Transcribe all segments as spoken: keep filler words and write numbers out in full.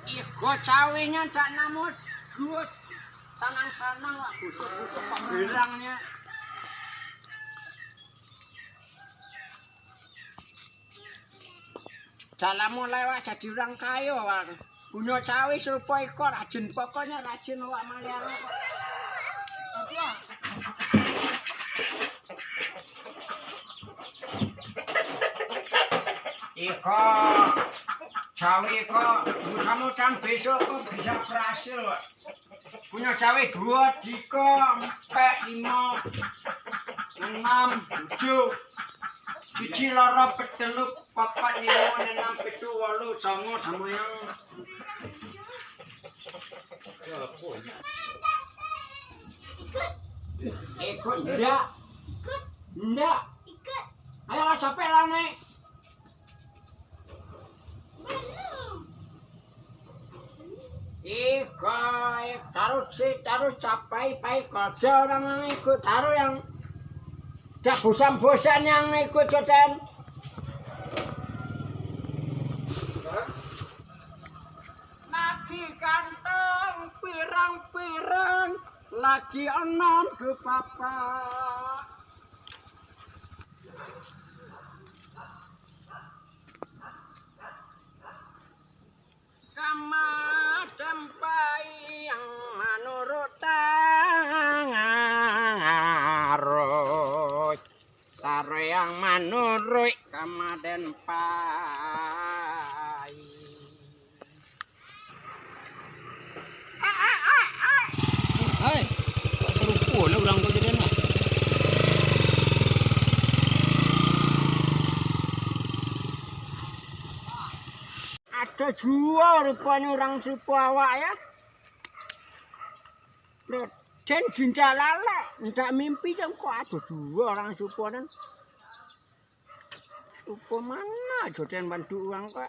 Iko cawenyo tak namo duo, sanang-sanang wak busuk-busuk kok berangnyo. Salamo lai wak jadi urang kayo, wak. Punyo cawe sarupo iko, rajin, pokoknyo rajin wak maliang. Iko cawe ko, mudah-mudahan besok ko bisa barasil, wak. Punyo cawe duo, tigo, ampek, limo, anam, tujuah. Siji, loro, patelu, papat, limo, anam, pitu, walu, songo, sambilan. Iko ndak. Ndak. Ayo lah, capek lah, naik. Iko, taruih si, taruih capai, pai karajo urang nan iko, taruih nan dak bosan-bosan nan iko, Jodan. Lagi ganteng, pirang-pirang, lagi anam tu, Bapak. Kamadan pai yang manurut taruih, taruih yang manurut kamadan pai. Hai, kok sarupo lah urang ko jadian lah. Ado juo ruponyo urang sarupo awak, yo. Loh, den jinjak lalak, indak mimpi jan kok ado juo urang sarupo den. Sarupo mano jo den bantuak urang ko.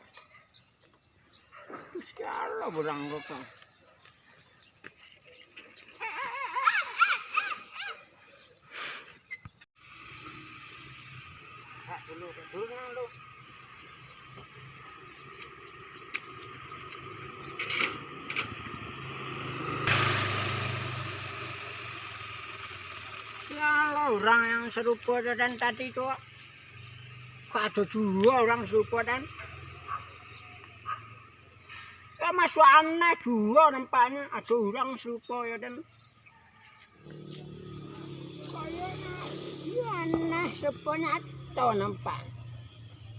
Duh, sialah urang ko, Kang. Yo lah, urang nan sarupo jo den tadi tu, kok ado juo urang sarupo den. Yo, masuak aneh juo nampaknyo, ado urang sarupo jo den. Kayaknyo iyo aneh, sarupo nyato nampak.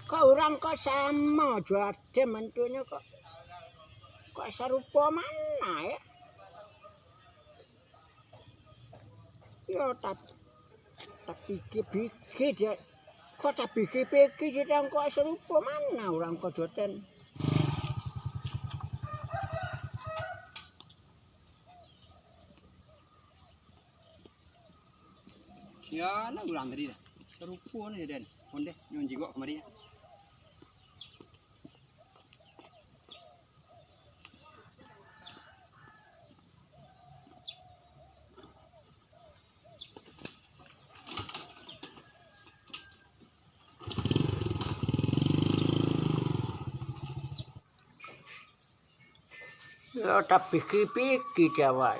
Kok urang kok samo jo den bantuaknyo kok. Kok sarupo mano yo? Yo, tap-, tapikia-pikia den. Kok tapikia-pikia den kok sarupo mano urang ko jo den. Sialah urang tadi dah. Sarupo ni den. Ondeh, nyo jingok kamari. Yo, tapikia-pikia di awak.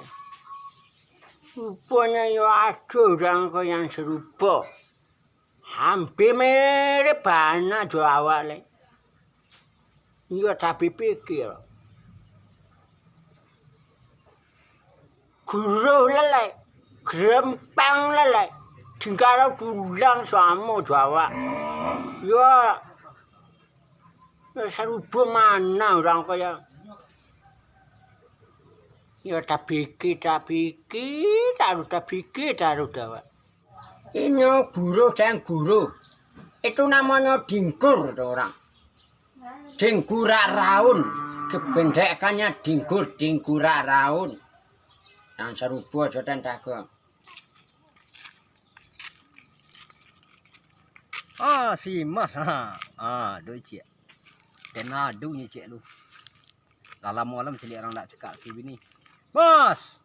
Ruponyo yo ado urang ko nan sarupo. Hampia mirip bana jo awak lai. Iyo, tapikia-pikia. Guruh lalai, gerempang lalai, tingga tulang samo jo awak. Yo, Yo, sarupo mano urang ko yo. Yo, tapikia, tapikia, taruih tapikia, taruih dawek. Inyo guruh den guruh. Itu namonyo dingkur tu urang. Dingkurak raun. Kependekannyo dingkur, dingkurak raun. Nan sarupo jo den dago. Ah, si Mas. Ha. Ah, doi ciek. Den ado nyo ciek lu. Lah lamo malam caliak urang dak cakak ka bini. Mas!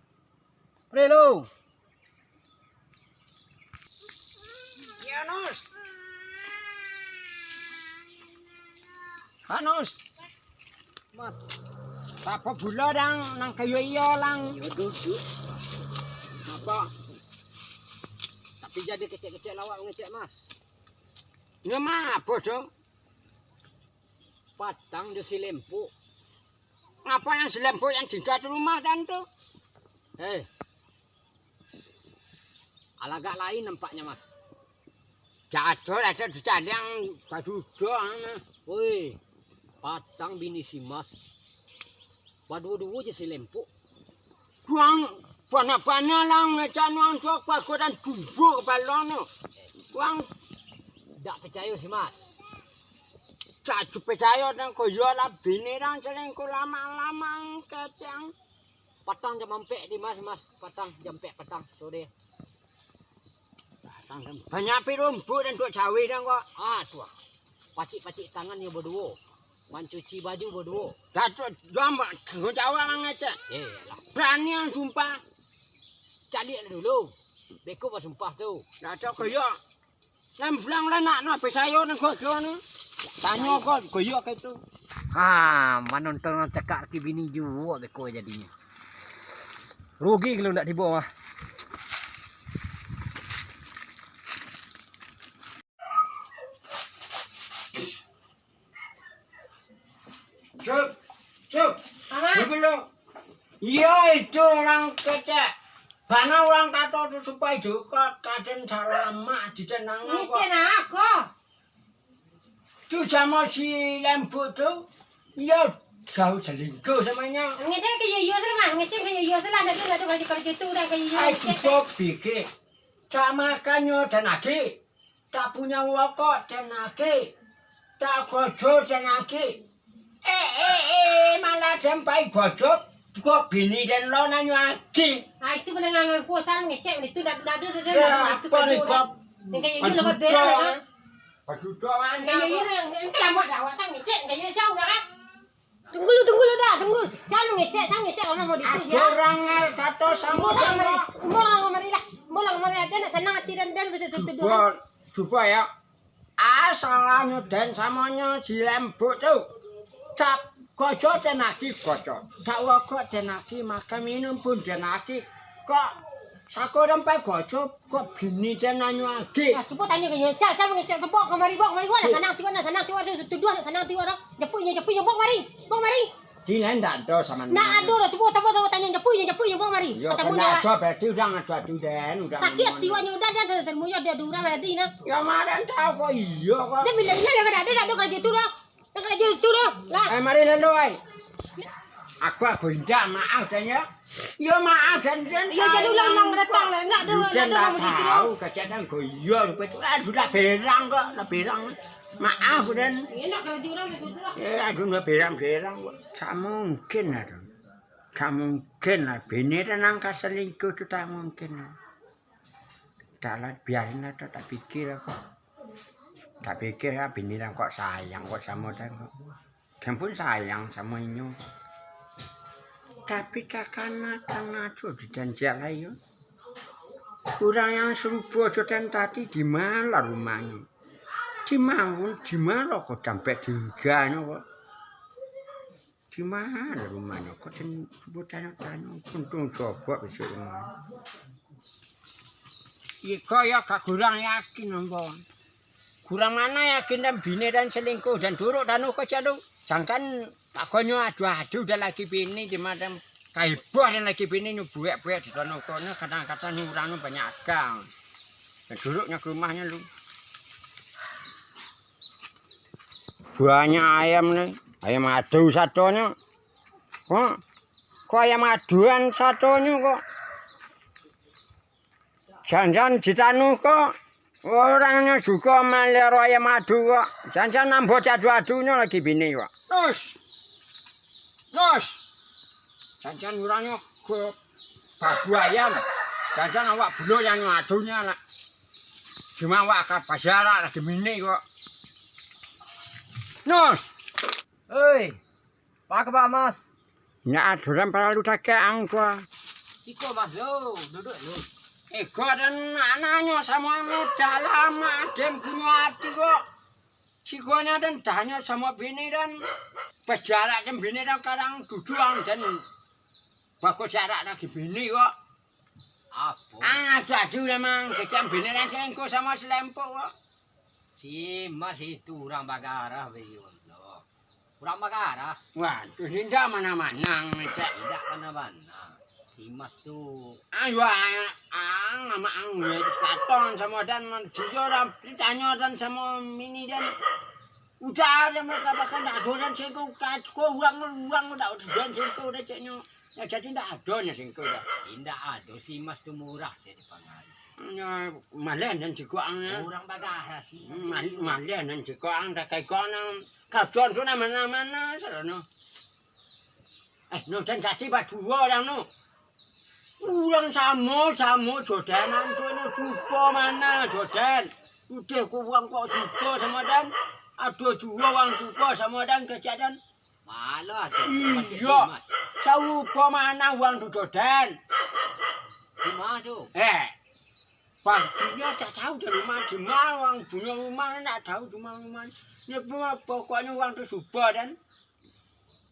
Pre lu. Ya, Nus. Hanus. Mas. Apo pulo dang, nan kayo iyo lang. Iyo, duduak. Apo? Tapi jadi kecek-kecek lawak ngecek, Mas. Nyo mah apo tu? Patang jo si Lempuk. Ngapa yang si Lempuk yang tingga di rumah dan tu? Eh. Alagak lain nampaknya, Mas. Jatuh lah, jatuh caliang, badudo, ah. Woi, patang bini si Mas. Baduo-duo je si Lempuk. Duang, bana-bana lah ngecek nuang tu, aku dan tubuh kepala no. Duang. Dak percaya si Mas. Dak percaya dan koyo lah bini dan selingkuh lama-lama kecek. Patang jam ampek di Mas, Mas. Patang, jam ampek patang sore. Banyak pi rumput dan tuak cawi dan kok. Ah, tu ah. Pacik-pacik tangan nyo baduo. Mancuci baju baduo. Datuk Jom, tanggung jawab mangecek. Eh, lah. Berani ang sumpah. Caliak lah dulu. Beko basumpah tu. Datuk koyo. Nan pulang lah nak, nak pesayo nan kok kiro ni. Tanyo kok, koyo ka itu. Ha, manonton urang cakak laki bini juo beko jadinyo. Rugi kalau ndak tibo mah. Cup, cup. Apo? Cup dulu. Iyo, itu urang kecek. Bana urang kato tu supayo ka, ka den salamak di den nang. Ngecek nak ko. Tu samo si Lempuk tu, iyo, kau selingkuh samonyo. Ngecek ka iyo-iyo salah, Mas. Ngecek ka iyo-iyo salah. Ndak tu, ndak tu, kalau gitu, udah ka iyo-iyo, Ai, ngecek. Cukup pikir. Tak makan nyo den agi. Tak punyo wokok den agi. Tak gojo den agi. Eh, eh, eh, malah den pai gojo, kok bini den lo nanyo agi. Ah, itu benar ngangan kuasa ngecek itu dah, dah, dah, dah, dah, dah, itu apa ni, kau? Yang kayak gitu lo beres, ah. Padudukan yang kayak gitu, yang, yang lama dah awak sang ngecek, kayak gitu, siapa dah, kan? Tunggu lu, tunggu lu dah, tunggu. Siapa ngecek, siapa ngecek, orang mau ditu, ya. Orang kato sama. Umur orang mari, umur orang mari lah. Umur orang mari, dia nak senang hati dan, dan betul-betul. Cuba, cuba ya. Ah, salahnyo den samonyo si Lempuk tu. Cap, gojo den agi gojo. Tak wokok den agi, makan minum pun den agi. Kok sako den pai gojo, kok bini den nanyo agi. Nah, cubo tanyo ka inyo, sia, sia mangecek tu, bawa kamari, bawa kamari, bawa, nak sanang tiwak, nak sanang tiwak, tu tuduah, nak sanang tiwak, dah. Japuik inyo, japuik inyo, bawa kamari, bawa kamari. Di lain ndak ado sama. Ndak ado doh, tu, bawa, bawa, bawa, tanyo, japuik inyo, japuik inyo, bawa kamari. Yo, katamu kan ndak jawab. Ado, berarti urang ado adu den, urang. Sakik tiwaknyo udah, dah, dah, dah, dah, ado, ado urang lah, di nah. Yo, mah den tahu kok iyo kok. Dia bila-bila dia kada ada, dah, dah, karajo tu dah. Dah karajo tu dah. Lah. Eh, mari lalu, ai. Aku, aku indak maaf, den, yo. Yo, maaf, den, den. Iyo, jadi ulang-ulang datang lah. Ndak ada, ndak ada lah orang begitu, tahu, kacau dan kok iyo, rupa tu. Aduh, dah berang kok, dah berang. Maaf, den. Iyo, ndak karajo urang begitu lah. Eh, aduh, dah berang-berang kok. Tak mungkin lah tu. Tak mungkin lah. Bini den nang ka selingkuh tu tak mungkin lah. Tak lah, biarin lah tu, tak pikir aku. Tak pikir lah, bini den kok sayang kok samo den kok. Den pun sayang samo inyo. Tapi kakana-kana tu dijanjiak lai yo. Urang yang sarupo jo den tadi di ma lah rumahnyo? Di ma, di ma lo kok tampek tingganyo kok? Di ma lah rumahnyo? Kok den cubo tanyo-tanyo, untung sobok bisuak rumah. Iko yo ka kurang yakin ambo. Kurang mana yakin den bini den selingkuh, den turuk tanuh ko calo. Sangkan pakonyo adu-adu den laki bini di ma den. Kaiboh den laki bini nyo buek-buek di tanuh ko nyo, kadang-kadang nyo urang nyo banyak agang. Den turuknyo ka rumahnyo lu. Banyak ayam ni, ayam adu satonyo. Kok, kok ayam aduan satonyo kok? Jan-jan di tanuh ko, urangnyo juo maliharo ayam adu kok. Jan-jan ambo diadu-adunyo laki bini kok. Nos! Nos! Jan-jan urangnyo ko babu ayam. Jan-jan awak bulo yang nyo adunyo lah. Cuma awak ka pasiarak laki bini kok. Nos! Oi, Apa kaba, Mas? Nyo aturan paralu takek angko. Siko, Mas, lo, duduak lo. Iko den nak nanyo samo anu, dah lamo den punyo ati kok. Sikonyo den tanyo samo bini den. Pas jarak jan bini dah kadang tujuang jan. Bako jarak lagi bini kok. Apo? Ah, ado-ado lah, Mang. Kecek bini dah selingkuh samo selempok kok. Si Mas itu urang bagarah, bayo Allah. Urang bagarah. Waduh, indak manang-manang, Cek. Indak kana-kana. Si Mas tu. Ayo, ah, ah, ngamak ang, ya, katong samo dan, dia dah ditanyo dan samo mini dan. Udah, dia mereka bahkan dak ado dan sengko, kat-, ko urang, urang dak ado dan sengko dah ceknyo. Ya, jadi dak ado nya sengko dah. Indak ado, si Mas tu murah saya dipangaruh. Nya, maleh dan cikuang. Urang bagarah si Mas. Mal-, maleh dan cikuang, dak kayak kau nang, kau tu nang mana-mana, salah no. Eh, no, dan tadi baduo urang no. Urang samo, samo, jo den, antu no, supo mana, jo den. Udah ko urang kok supo samo den. Ado juo urang supo samo den, kecek den. Malah ado. Iyo. Sarupo mana urang tu, jo den. Di ma tu? Eh. Bang, dia tak tahu di rumah, di ma urang punyo rumah, tak tahu di ma rumah. Ni pokoknyo urang tu supo den.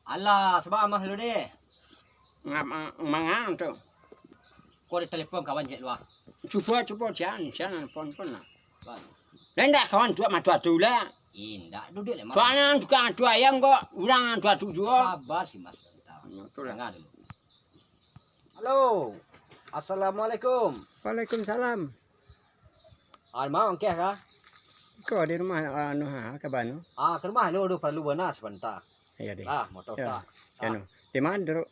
Alah, sabab Mas lu deh. Ngap-, mangang tu. Ko ditelepon kawan cek luar. Cubo, cubo, jan, jan, pon, pon lah. Bang. Lah ndak kawan tu mato atu lah. Indak, duduak lah, Mas. Soalnyo tukang atu ayam kok, urang atu atu juo. Sabar si Mas. Nah, tu lah. Dengar dulu. Halo. Assalamualaikum. Waalaikumsalam. Ah, ma Angkeh ka? Iko di rumah, anu, ha, kaban tu. Ah, ka rumah lu, aduh, paralu bana sabanta. Iyo, deh. Ah, motor. Iyo. Ka. Anu, di ma duduak?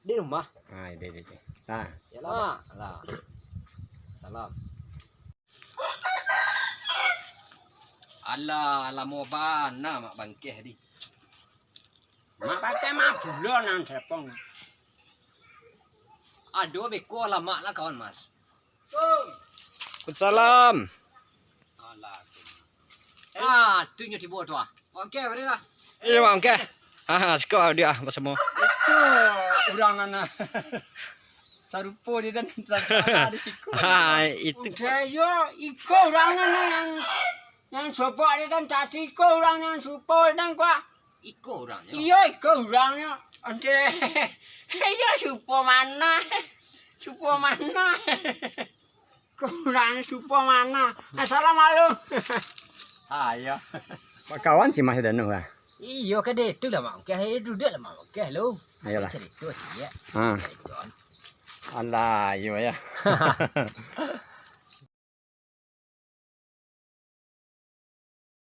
Di rumah. Ah, di, di, di. Ah. Iyolah, Mak. Alah. Salam. Alah, lamo bana Mak Bangkeh di. Mak Bangkeh mah bulo nan telepon. Ado beko lah Mak lah kawan, Mas. Waalaikumsalam. Alah. Ah, tu nyo tibo tu ah. Oke, mari lah. Iyo, Mak, oke. Ah, siko dia basamo. Itu urang nan sarupo dia dan di siko. Ah, itu. Udah yo, iko urang nan, nan, nan sobok dia dan tadi iko urang nan sarupo dan kok. Iko urangnyo. Iyo, iko urangnyo. Onde. Iyo, supo mana? Supo mana? Iko urang supo mana? Assalamualaikum. Ayo. Kawan si Mas Danu lah. Iyo, ka de tu lah, Mak Ungkeh. Ayo, duduak lah, Mak Ungkeh, lu. Ayolah. Carito sikit. Ha. Carito. Alah, iyo, ya.